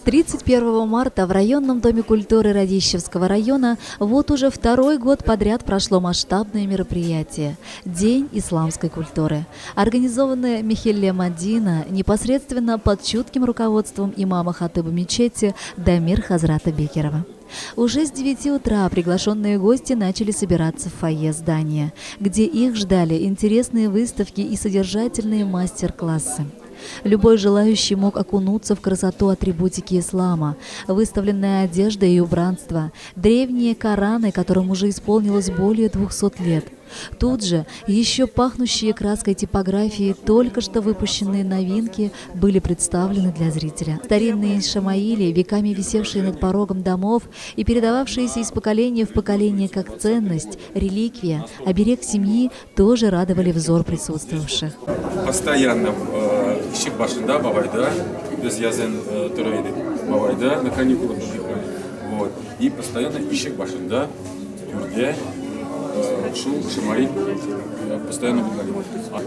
31 марта в районном доме культуры Радищевского района вот уже второй год подряд прошло масштабное мероприятие – День исламской культуры, организованное Михелле Мадина непосредственно под чутким руководством имама хатыба мечети Дамир Хазрата Бекерова. Уже с 9 утра приглашенные гости начали собираться в фойе здания, где их ждали интересные выставки и содержательные мастер-классы. Любой желающий мог окунуться в красоту атрибутики ислама, выставленная одежда и убранство, древние Кораны, которым уже исполнилось более 200 лет. Тут же еще пахнущие краской типографии только что выпущенные новинки были представлены для зрителя. Старинные шамаили, веками висевшие над порогом домов и передававшиеся из поколения в поколение как ценность, реликвия, оберег семьи, тоже радовали взор присутствовавших. Постоянно ишек башында бабайда, без язын тора идек бабайда на каникулах отдыхали. Вот. И постоянно ишек башында, түрдә шул шамаил постоянно булган иде.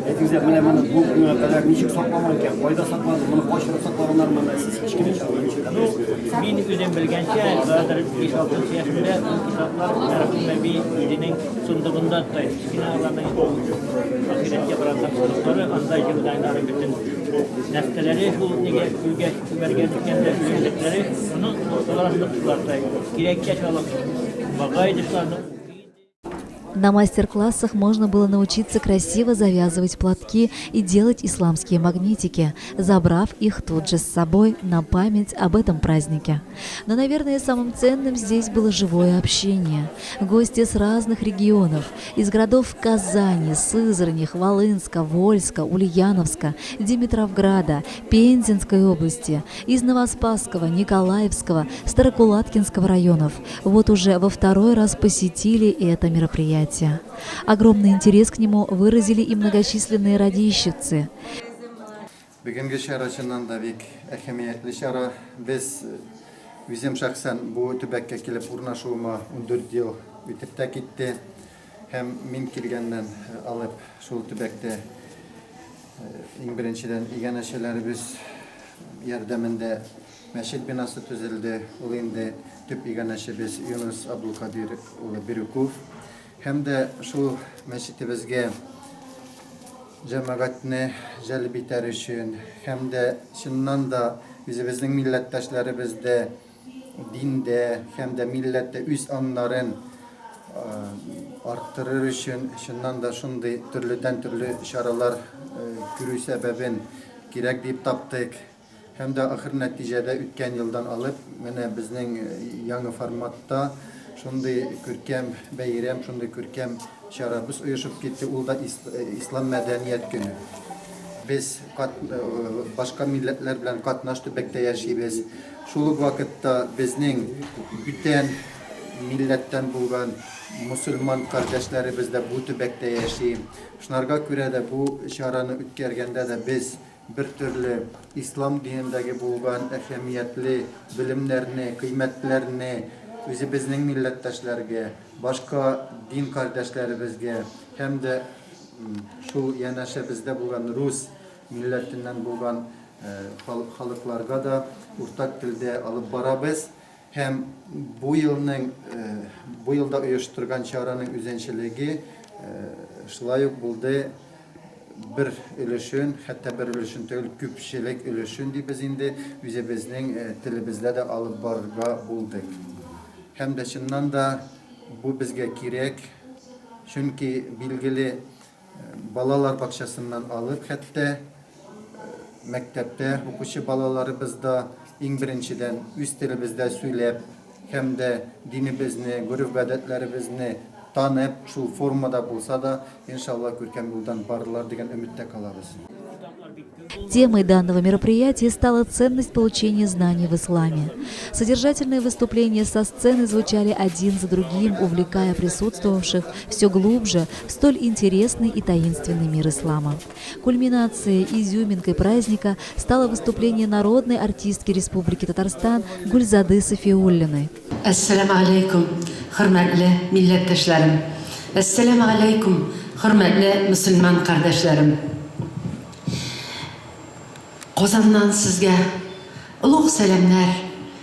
Әйтегез, менә моны бу көнгә кадәр ничек сакланган икән, кайда сакланды, моны кайчан саклаганнар моны сез кечкенә чакта ничек Ну, мин үзем белгәнчә, хәзер 5-6 яшемдә ул китаплар мәрхүм әби үзенең сундугында тота иде. Кечкенә аларның ахирәткә бара сандыклары, анда җылдайлары бөтен нәрсәләре шул нигә күлгә күмәргә дигәндә үләнлекләре, шуның урталарында тоталар. Кирәккә алып бага иде шуларны. На мастер-классах можно было научиться красиво завязывать платки и делать исламские магнитики, забрав их тут же с собой на память об этом празднике. Но, наверное, самым ценным здесь было живое общение. Гости с разных регионов, из городов Казани, Сызрани, Хвалынска, Вольска, Ульяновска, Димитровграда, Пензенской области, из Новоспасского, Николаевского, Старокулаткинского районов, вот уже во второй раз посетили это мероприятие. Огромный интерес к нему выразили и многочисленные радищевцы. Бүгенге чара чыннан да бик әһәмиятле чара. Без үзем шәхсән бу төбәккә килеп урнашуыма 14 ел үтеп тә китте. Һәм мин килгәннән алып шул төбәктә иң беренчедән иганәчеләребез ярдәмендә мәчет бинасы төзелде. Ул инде төп иганәчебез Юнус Абдулкадир улы Бирюков. Һәм дә шул мәчетебезгә җәмәгатьне җәлеп итәр өчен һәм дә чыннан да үзебезнең милләттәшләребездә диндә һәм дә милләттә үз аңнарын арттырыр өчен чыннан да шундый төрледән төрле чаралар күрү сәбәбен кирәк дип таптык. Һәм дә ахыр нәтиҗәдә үткән елдан алып менә безнең яңа форматта шундый күркәм бәйрәм, шундый күркәм чарабыз оешып китте. Ул да Ислам мәдәният көне. Без башка милләтләр белән катнаш төбәктә яшибез. Шул ук вакытта безнең бүтән милләттән булган мусульман кардәшләребез дә бу төбәктә яши. Шунарга күрә дә бу чараны үткәргәндә дә без бер төрле ислам динендәге булган әһәмиятле белемнәрне, кыйммәтләрне үзебезнең милләттәшләргә, башка дин кардәшләребезгә һәм дә шул янәшәбездә булган рус милләтеннән булган халыкларга да уртак телдә алып барабыз. Һәм бу елның, бу елда оештырган чараның үзенчәлеге шулай ук булды бер өлешен, хәтта бер өлешен түгел, күпчелек өлешен дибез инде, үзебезнең телебездә дә алып барырга булдык. Һәм дә чыннан да бу безгә кирәк, чөнки билгеле балалар бакчасыннан алып хәтта мәктәптә укучы балаларыбыз да иң беренчедән үз телебездә сөйләп һәм дә динебезне, гореф-гадәтләребезне танып, шул формада булса да, иншалла, күркәм юлдан барырлар дигән өметтә калабыз. Темой данного мероприятия стала ценность получения знаний в исламе. Содержательные выступления со сцены звучали один за другим, увлекая присутствовавших все глубже в столь интересный и таинственный мир ислама. Кульминацией, изюминкой праздника стало выступление народной артистки Республики Татарстан Гульзады Софиуллиной. Әссәламү галәйкүм, хөрмәтле милләттәшләрем! Әссәламү галәйкүм, хөрмәтле мөселман кардәшләрем! Казаннан сезгә Олуг сәламнәр,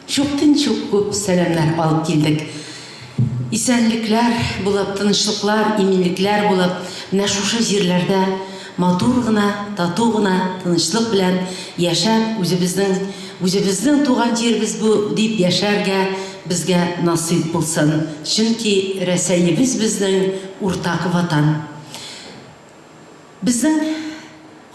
чуктин-чук күп сәламнәр алып килдек. Исәнлекләр булып, тынычлыклар, иминлекләр булып, менә шушы җирләрдә матур гына, тату гына, тынычлык белән яшәп, үзебезнең, үзебезнең туган җиребез бу дип яшәргә безгә насыйп булсын. Чөнки Рәсәебез безнең уртак Ватан. Безнең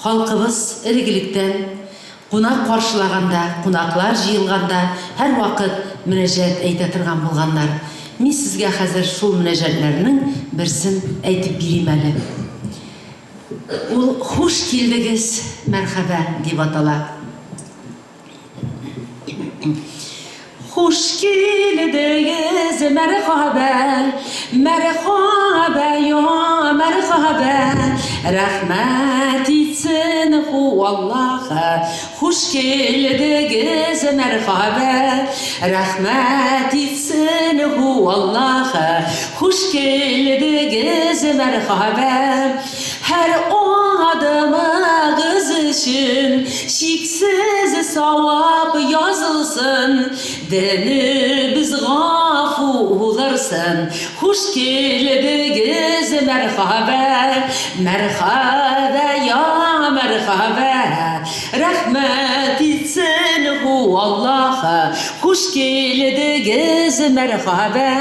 халкыбыз элек-электән кунак каршылаганда, кунаклар җыелганда һәрвакыт мөнәҗәт әйтә торган булганнар. Мин сезгә хәзер шул мөнәҗәтләрнең берсен әйтеп бирим әле. Ул Хуш килдегез, мәрхәбә дип атала. Хуш килдегез, мәрхабә, мәрхабә, я мәрхабә. Рәхмәт итсен ху Аллаһ. Хуш килдегез, мәрхабә, рәхмәт итсен ху Аллаһ. Хуш килдегез, мәрхабә. Һәр адымыгыз өчен чиксез савап язылсын, Денебез гафу булырсын. Хуш килдегез, мәрхабә, мәрхабә, я мәрхабә. Рәхмәт итсен ху Аллаһ, хуш килдегез, мәрхабә.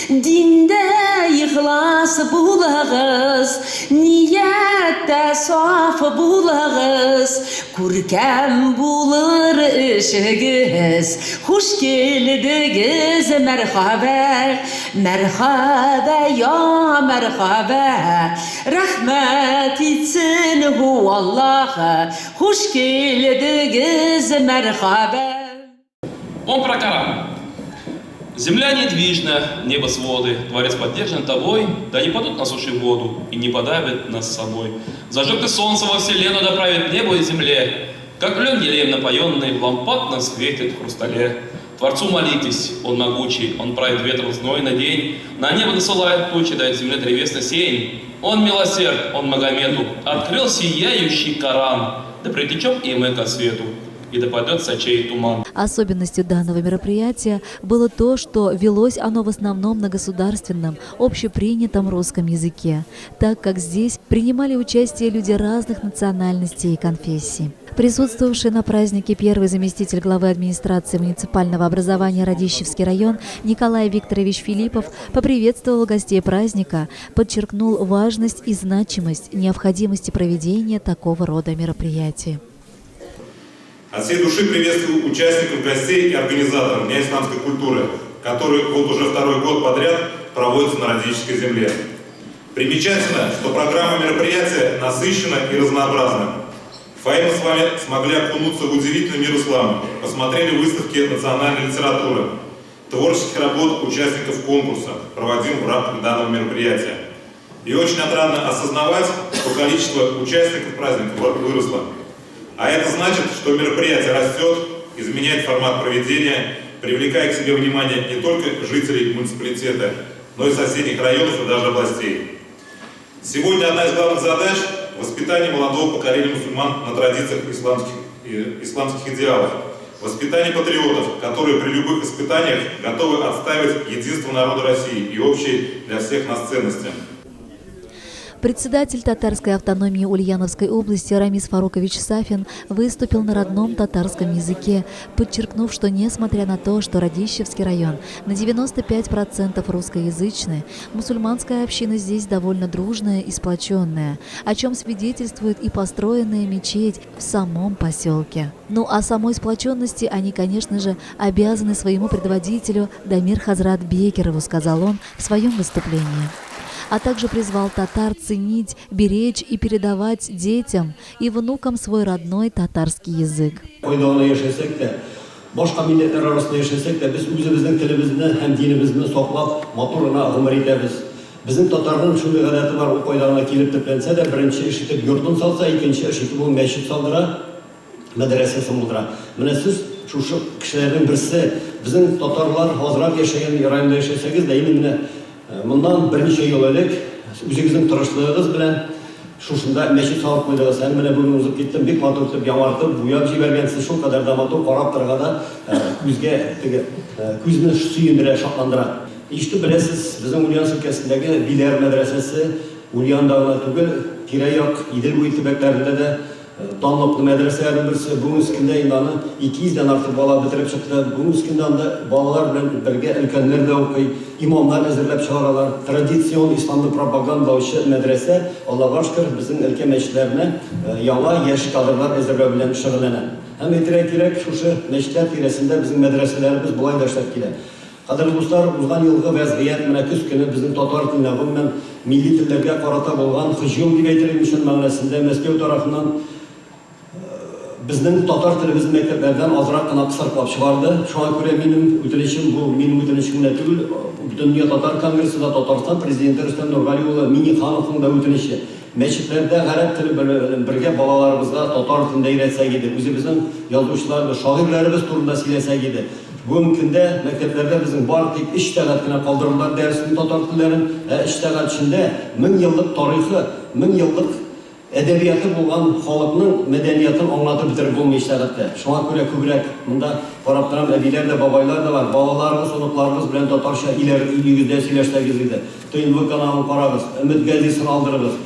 Диндә ихлас булыгыз, Нияттә саф булыгыз, Күркәм булыр эшегез. Хуш килдегез, мәрхабә, Мәрхабә, я мәрхабә. Рәхмәт итсен һу Аллаһ, Хуш килдегез, мәрхабә. Он про Коран. Земля недвижна, небо своды, Творец поддержан тобой, да не падут на суши воду и не подавит нас собой. Зажег ты солнце во вселенную, да правит небо и земле, как лен елеем напоенный, в лампад нас светит в хрустале. Творцу молитесь, он могучий, он правит ветром зной на день, на небо насылает тучи, дает земле древесно сень. Он милосерд, он Магомету, открыл сияющий Коран, да притечем и мы ко свету и да падет с очей туман. Особенностью данного мероприятия было то, что велось оно в основном на государственном, общепринятом русском языке, так как здесь принимали участие люди разных национальностей и конфессий. Присутствовавший на празднике первый заместитель главы администрации муниципального образования Радищевский район Николай Викторович Филиппов поприветствовал гостей праздника, подчеркнул важность и значимость необходимости проведения такого рода мероприятий. От всей души приветствую участников, гостей и организаторов Дня исламской культуры, который вот уже второй год подряд проводится на Радищевской земле. Примечательно, что программа мероприятия насыщена и разнообразна. В фойе мы с вами смогли окунуться в удивительный мир ислама, посмотрели выставки национальной литературы, творческих работ участников конкурса, проводимых в рамках данного мероприятия. И очень отрадно осознавать, что количество участников праздника выросло. А это значит, что мероприятие растет, изменяет формат проведения, привлекая к себе внимание не только жителей муниципалитета, но и соседних районов и даже областей. Сегодня одна из главных задач – воспитание молодого поколения мусульман на традициях исламских идеалов, воспитание патриотов, которые при любых испытаниях готовы отстаивать единство народа России и общие для всех нас ценности. Председатель татарской автономии Ульяновской области Рамис Фарукович Сафин выступил на родном татарском языке, подчеркнув, что несмотря на то, что Радищевский район на 95% русскоязычный, мусульманская община здесь довольно дружная и сплоченная, о чем свидетельствует и построенная мечеть в самом поселке. Ну а самой сплоченности они, конечно же, обязаны своему предводителю Дамир Хазрат Бекерову, сказал он в своем выступлении. А также призвал татар ценить, беречь и передавать детям и внукам свой родной татарский язык. Кайда гына яшәсәк тә, башка милләтләр арасында яшәсәк тә, без үзебезнең телебезне һәм динебезне саклап, матур гына гомер итәбез. Безнең татарның шундый гадәте бар, ул кайда гына килеп төпләнсә дә, беренче эш итеп йортын салса, икенче эш итеп ул мәчет салдыра, мәдрәсәсен булдыра. Менә сез шушы кешеләрнең берсе, безнең татарлар азрак яшәгән районда яшәсәгез дә, инде менә моннан берничә ел элек үзегезнең тырышлыгыгыз белән Шушында мәчет салып куйдыгыз. Әле менә бүген узып киттем, бик матур итеп яңартып, буяп җибәргәнсез. Шулкадәр дә матур, карап торырга да күзгә теге күзне сөендерә, шатландыра. Ишетеп беләсез, безнең Ульяновск өлкәсендәге Биләр мәдрәсәсе Ульянда гына түгел, тирә-як Идел буе төбәкләрендә дә данлыклы мәдрәсәләрнең берсе. Бүгенге көндә инде аны 200 дән артык бала бетереп чыкты. Бүгенге көндә анда балалар белән бергә өлкәннәр дә укый, имамнар әзерләп чыгаралар. Традицион исламны пропагандалаучы мәдрәсә, Аллага шөкер, безнең өлкә мәчетләренә яңа яшь кадрлар әзерләү белән шөгыльләнә. Һәм әйтергә кирәк, шушы мәчетләр тирәсендә безнең мәдрәсәләребез болай да эшләп килә. Кадерле дуслар, узган елгы вәзгыять, менә көз көне безнең татар теленә, гомумән, милли телләргә карата булган һөҗүм дип әйтер идем, чын мәгънәсендә Мәскәү тарафыннан безнең татар телебезне мәктәпләрдән азрак кына кысрыклап чыгарды. Шуңа күрә минем үтенечем, бу минем үтенечем генә түгел, Бөтендөнья татар конгрессы да, Татарстан президенты Рөстәм Нургали улы Миңнехановның да үтенече. Мәчетләрдә гарәп теле белән бергә балаларыбызга татар телен дә өйрәтсәк иде, үзебезнең язучыларыбыз, шагыйрьләребез турында сөйләсәк иде. Бүгенге көндә мәктәпләрдә безнең бары тик өч сәгать кенә калдырдылар дәресне татар телләрен, ә өч сәгать эчендә 1000 еллык тарихы, 1000 еллык әдәбияты булган халыкның мәдәниятын аңлатып бетереп булмый өч сәгатьтә. Шуңа күрә күбрәк монда карап торам, әбиләр дә, бабайлар да бар, балаларыгыз, оныкларыгыз белән татарча өйләр, өегездә сөйләшсәгез иде. ТНВ каналын карагыз, Өмет газетасын алдырыгыз.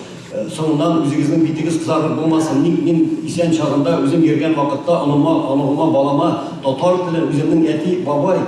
Соңыннан үзегезнең битегез кызарып булмасын. Ник мин исән чагында, үзем йөргән вакытта оныма, оныгыма, балама татар телен үземнең әти, бабай,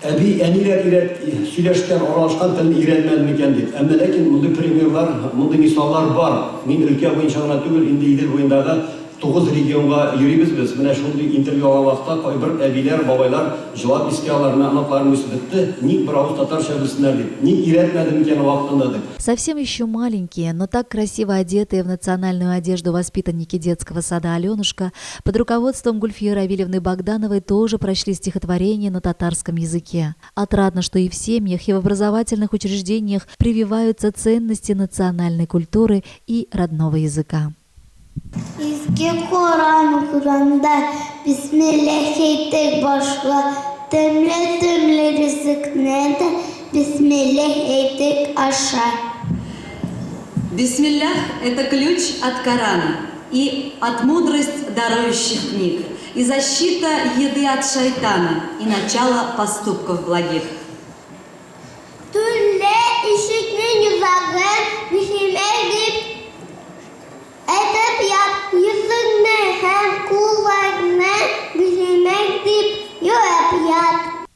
әби, әниләр өйрәт, сөйләшкән, аралашкан телне өйрәнмәдем икән дип. Әмма ләкин мондый примерлар, мондый мисаллар бар. Мин өлкә буенча гына түгел, инде Идел буендагы 9 регионга йөрибез без. Менә шундый интервью алган вакытта кайбер әбиләр, бабайлар җылап искә алалар. Менә оныкларым үсеп бетте, ник бер авыз татарча белсеннәр дип. Ник өйрәтмәдем икән вакытында дип. Совсем еще маленькие, но так красиво одетые в национальную одежду воспитанники детского сада «Аленушка» под руководством Гульфии Равилевны Богдановой тоже прочли стихотворение на татарском языке. Отрадно, что и в семьях, и в образовательных учреждениях прививаются ценности национальной культуры и родного языка. Изге Коръән укыганда бисмиллаһ әйтеп башла, тәмле-тәмле ризыкны да бисмиллаһ әйтеп аша. Бисмиллах – это ключ от Корана и от мудрость дарующих книг, и защита еды от шайтана, и начало поступков благих. Төнлә ишекнең йозагын бисмиллаһ дип әйтеп яп, йөзеңне һәм кулларыңны бисмиллаһ дип юып ят.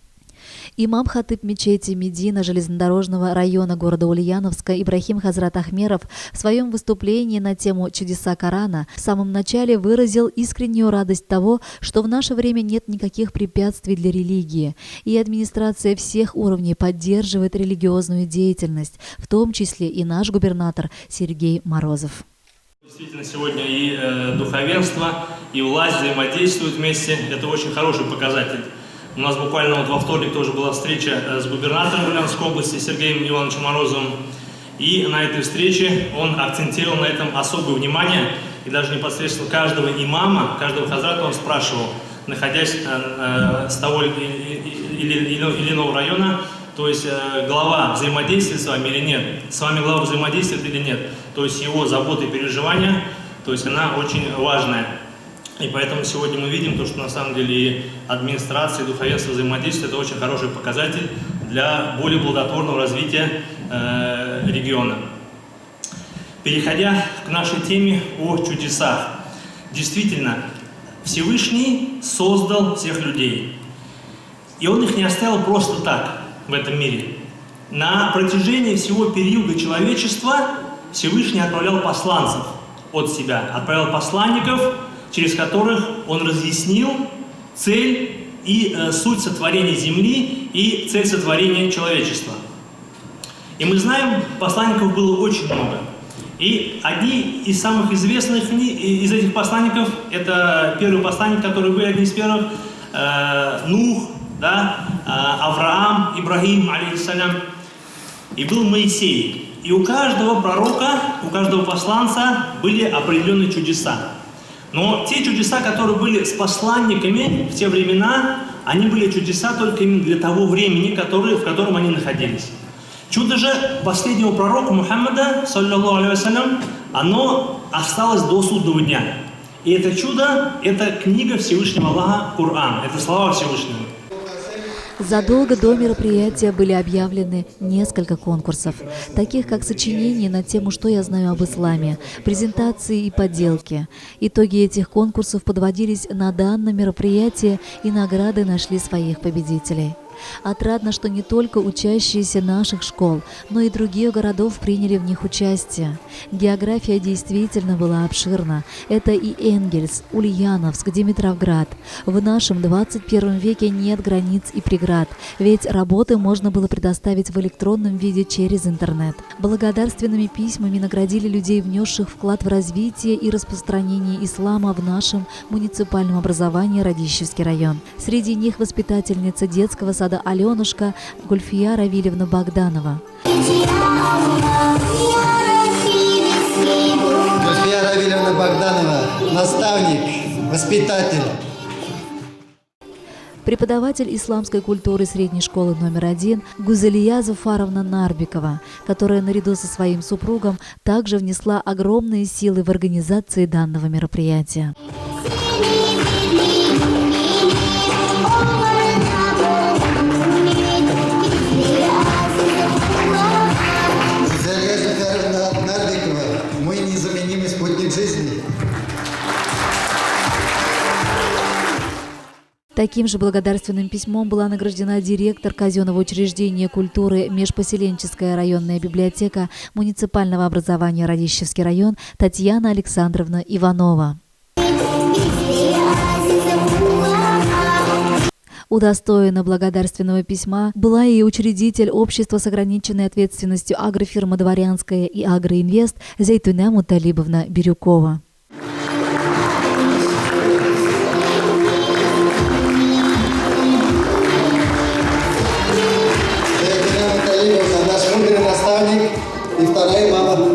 Имам-хатыб мечети Медина железнодорожного района города Ульяновска Ибрахим Хазрат Ахмеров в своем выступлении на тему «Чудеса Корана» в самом начале выразил искреннюю радость того, что в наше время нет никаких препятствий для религии, и администрация всех уровней поддерживает религиозную деятельность, в том числе и наш губернатор Сергей Морозов. Действительно, сегодня и духовенство, и власть взаимодействуют вместе. Это очень хороший показатель. У нас буквально вот во вторник тоже была встреча с губернатором Ульяновской области Сергеем Ивановичем Морозовым. И на этой встрече он акцентировал на этом особое внимание. И даже непосредственно каждого имама, каждого хазрата он спрашивал, находясь с того или иного района, то есть глава взаимодействует с вами или нет, с вами глава взаимодействует или нет. То есть его забота и переживания, то есть она очень важная. И поэтому сегодня мы видим то, что на самом деле и администрация, и духовенство взаимодействуют, это очень хороший показатель для более плодотворного развития региона. Переходя к нашей теме о чудесах. Действительно, Всевышний создал всех людей. И Он их не оставил просто так в этом мире. На протяжении всего периода человечества Всевышний отправлял посланцев от себя, отправлял посланников, через которых Он разъяснил цель и суть сотворения Земли и цель сотворения человечества. И мы знаем, посланников было очень много. И одни из самых известных из этих посланников, это первый посланник, который был одним из первых, Нух, да, Авраам, Ибрагим, алейхиссалям, и был Моисей. И у каждого пророка, у каждого посланца были определенные чудеса. Но те чудеса, которые были с посланниками в те времена, они были чудеса только именно для того времени, в котором они находились. Чудо же последнего пророка Мухаммада, саллиллаху алейхи оно осталось до судного дня. И это чудо – это книга Всевышнего Аллаха, Коран, это слова Всевышнего. Задолго до мероприятия были объявлены несколько конкурсов, таких как сочинения на тему «Что я знаю об исламе», презентации и поделки. Итоги этих конкурсов подводились на данном мероприятии, и награды нашли своих победителей. Отрадно, что не только учащиеся наших школ, но и других городов приняли в них участие. География действительно была обширна. Это и Энгельс, Ульяновск, Димитровград. В нашем 21 веке нет границ и преград, ведь работы можно было предоставить в электронном виде через интернет. Благодарственными письмами наградили людей, внесших вклад в развитие и распространение ислама в нашем муниципальном образовании Радищевский район. Среди них воспитательница детского сада Аленушка Гульфия Равилевна Богданова. Гульфия Равилевна Богданова, наставник, воспитатель. Преподаватель исламской культуры средней школы номер 1 Гузелия Зуфаровна Нарбикова, которая наряду со своим супругом также внесла огромные силы в организации данного мероприятия. Гузелия Зуфаровна Нарбикова, мой незаменимый спутник жизни. Таким же благодарственным письмом была награждена директор казенного учреждения культуры Межпоселенческая районная библиотека муниципального образования Радищевский район Татьяна Александровна Иванова. Удостоена благодарственного письма была и учредитель общества с ограниченной ответственностью агрофирма «Дворянская» и «Агроинвест» Зайтуна Муталибовна Бирюкова. Зайтуна Муталибовна, наш мудрый наставник и вторая мама.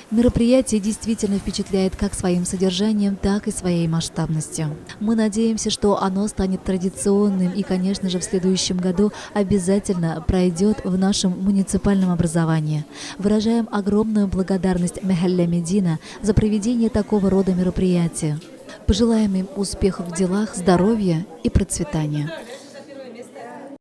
Мероприятие действительно впечатляет как своим содержанием, так и своей масштабностью. Мы надеемся, что оно станет традиционным и, конечно же, в следующем году обязательно пройдет в нашем муниципальном образовании. Выражаем огромную благодарность Мехалля Медина за проведение такого рода мероприятия. Пожелаем им успехов в делах, здоровья и процветания.